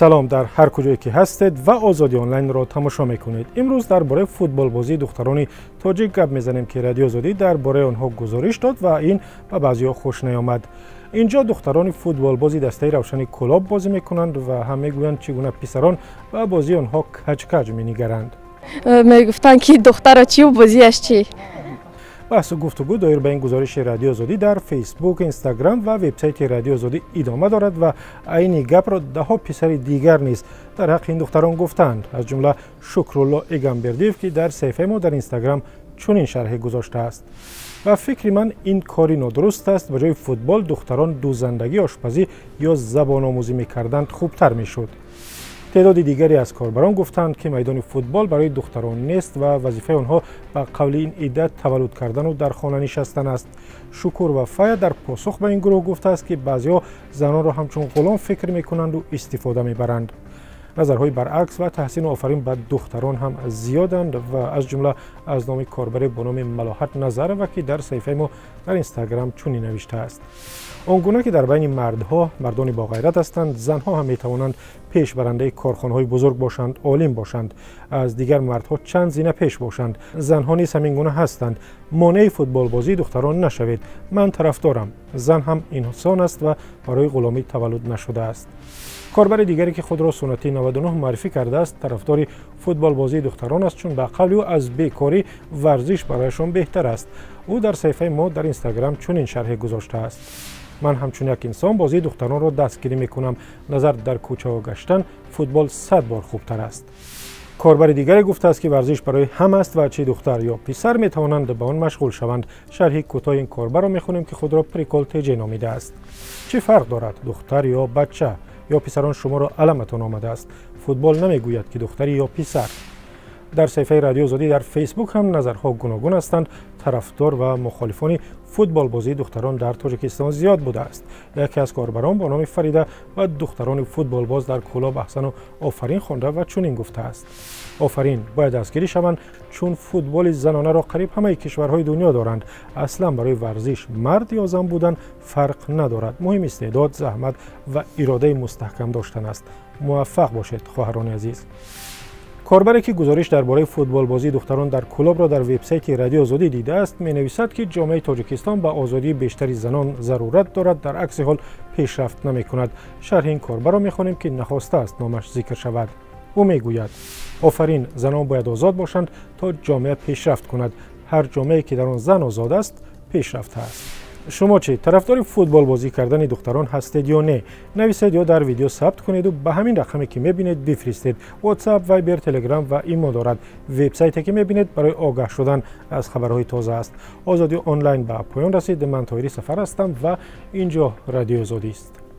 Салом дар ҳар куҷое ки ҳастед ва Озодӣ Онлайнро тамошо мекунед. Имрӯз дар бораи футболбозии духтарони тоҷик гап мезанем, ки Радиои Озодӣ дар бораи онҳо гузориш дод ва ин ба баъзеҳо хуш наомад. Инҷо духтарони футболбози дастаи Равшани Кӯлоб бозӣ мекунанд ва ҳам мегӯянд, чӣ гуна писарон ба бозии онҳо каҷ-каҷ менигаранд. Мегуфтанд, ки духтара чию бозиаш чӣ. Баҳсу гуфтугӯ доир ба ин гузориши Радиои Озодӣ дар Фейсбук, Инстаграм ва вебсайти Радиои Озодӣ идома дорад ва айни гапро даҳҳо писари дигар низ дар ҳаққи ин духтарон гуфтанд, аз ҷумла Шукрулло Эгамбердиев, ки дар саҳифаи мо дар Инстаграм чунин шарҳе гузоштааст: ба фикри ман, ин кори нодуруст аст. Ба ҷои футбол духтарон дӯзандагӣ, ошпазӣ ё забономӯзӣ мекарданд, хубтар мешуд. Теъдоди дигаре аз корбарон гуфтанд, ки майдони футбол барои духтарон нест ва вазифаи онҳо, ба қавли ин идда, таваллуд кардану дар хона нишастан аст. Шукур ва Фая дар посух ба ин гурӯҳ гуфтааст, ки баъзеҳо занонро ҳамчун ғулом фикр мекунанду истифода мебаранд. Назарҳои баръакс ва таҳсину офарин ба духтарон ҳам зиёданд ва аз ҷумла аз номи корбаре бо номи Малоҳат Назарова, ки дар саҳифаи мо дар Инстаграм чунин навиштааст: он гуна ки дар байни мардҳо мардони боғайрат ҳастанд, занҳо ҳам метавонанд пешбарандаи корхонаҳои бузург бошанд, олим бошанд, аз дигар мардҳо чанд зина пеш бошанд. Занҳо низ ҳамин гуна ҳастанд. Монеаи футболбозии духтарон нашавед. Ман тарафдорам. Зан ҳам инсон аст ва барои ғуломӣ таваллуд нашудааст. Корбари дигаре, ки худро Суннатӣ 99 муаррифӣ кардааст, тарафдори футболбозии духтарон аст, чун ба қавли ӯ аз бекорӣ варзиш барояшон беҳтар аст. Ӯ дар саҳифаи мо дар Инстаграм чунин шарҳе гузоштааст: ман ҳамчун як инсон бозии духтаронро дастгирӣ мекунам. Назар дар кӯчаҳо гаштан, футбол 100 бор хубтар аст. Корбари дигаре гуфтааст, ки варзиш барои ҳама аст ва чӣ духтар ё писар метавонанд ба он машғул шаванд. Шарҳи кӯтоҳи ин корбарро мехонем, ки худро Прикол Теҷе номидааст: чӣ фарқ дорад, духтар ё бача? Ё писарон, шуморо аламатон омадааст? Футбол намегӯяд, ки духтарӣ ё писар. Дар саҳифаи Радиои Озодӣ дар Фейсбук ҳам назарҳо гуногун ҳастанд. Тарафдор ва мухолифони футболбозии духтарон дар Тоҷикистон зиёд будааст. Яке аз корбарон бо номи Фарида ба духтарони футболбоз дар Кӯлоб аҳсану офарин хонда ва чунин гуфтааст: офарин, бояд дастгирӣ шаванд, чун футболи занонаро қариб ҳамаи кишварҳои дунё доранд. Аслан барои варзиш мард ё зан будан фарқ надорад. Муҳим истеъдод, заҳмат ва иродаи мустаҳкам доштан аст. Муваффақ бошед, хоҳарони азиз. Корбаре, ки гузориш дар бораи футболбозии духтарон дар Кӯлобро дар вебсайти Радиои Озодӣ дидааст, менависад, ки ҷомеаи Тоҷикистон ба озодии бештари занон зарурат дорад, дар акси ҳол пешрафт намекунад. Шарҳи ин корбарро мехонем, ки нахостааст номаш зикр шавад. Ӯ мегӯяд: офарин, занон бояд озод бошанд, то ҷомеа пешрафт кунад. Ҳар ҷомеае ки дар он зан озод аст, пешрафта аст. Шумо чӣ, тарафдори футболбозӣ кардани духтарон ҳастед ё не? Нависед ё дар видео сабт кунеду ба ҳамин рақаме, ки мебинед, бифиристед. WhatsApp, Viber, Telegram ва имо дорад. Вебсайте, ки мебинед, барои огаҳ шудан аз хабарҳои тоза аст. Озодӣ Онлайн ба поён расид. Ман Тоҳири Сафар ҳастам ва ин ҷо Радиои Озодист.